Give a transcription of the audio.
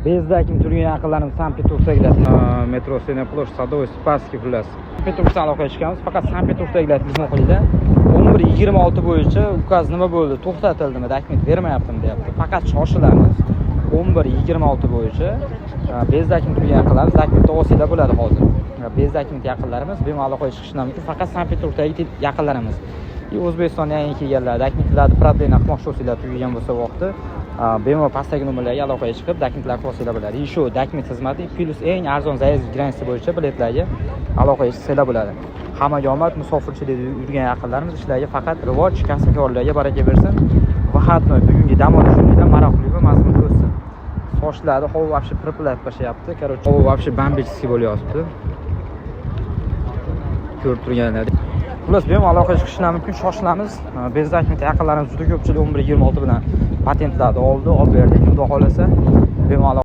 Без документ turgan yaqinlarimiz Sankt-Peterburgdagilar, metro Сенная площадь, Садовый, Спасский, xullas. Sankt-Peterburgdan aloqaga chiqamiz. Faqat Sankt-Peterburgdagilar telefon qilinglar. 11.26 bo'yicha указ nima bo'ldi, to'xtatildimi, документ bermayaptimi, deyapti. Faqat shoshilamiz. 11.26 bo'yicha без документ turgan yaqinlarimiz документ olsanglar bo'ladi hozir. Без документ yaqinlarimiz bemalol aloqaga chiqishlar mumkin. Faqat Sankt-Peterburgdagi yaqinlarimiz. И O'zbekistonda yangi kelganlar, документ larni продление qilmoqchi bo'lsanglar, tugagan bo'lsa vaqti, bemalol pastdagi nomerlarga aloqaga chiqib, документ lar qilib olsanglar bo'ladi. И shu документ xizmati плюс eng arzon заезд граница bo'yicha biletlarga aloqaga chiqsanglar bo'ladi. Hammaga omad, musofirchilikda yurgan yaqinlarimiz ishlariga faqat rivoj, kasb-korlarga baraka bersin. Выходной, bugungi dam olish kunida maroqli va mazmunli o'tsin. Sochlarni havo вообще pirpirlatib tashlayapti. Короче, havo вообще бомбический bo'lyapti. Ko'rib turganlar. Xullas, bemalol aloqaga chiqishlar mumkin, shoshilamiz. Без документ yaqinlarimiz juda ko'pchilik 11.26 bilan patentlarni oldi, olib berdik. Xudo xohlasa, bemalol.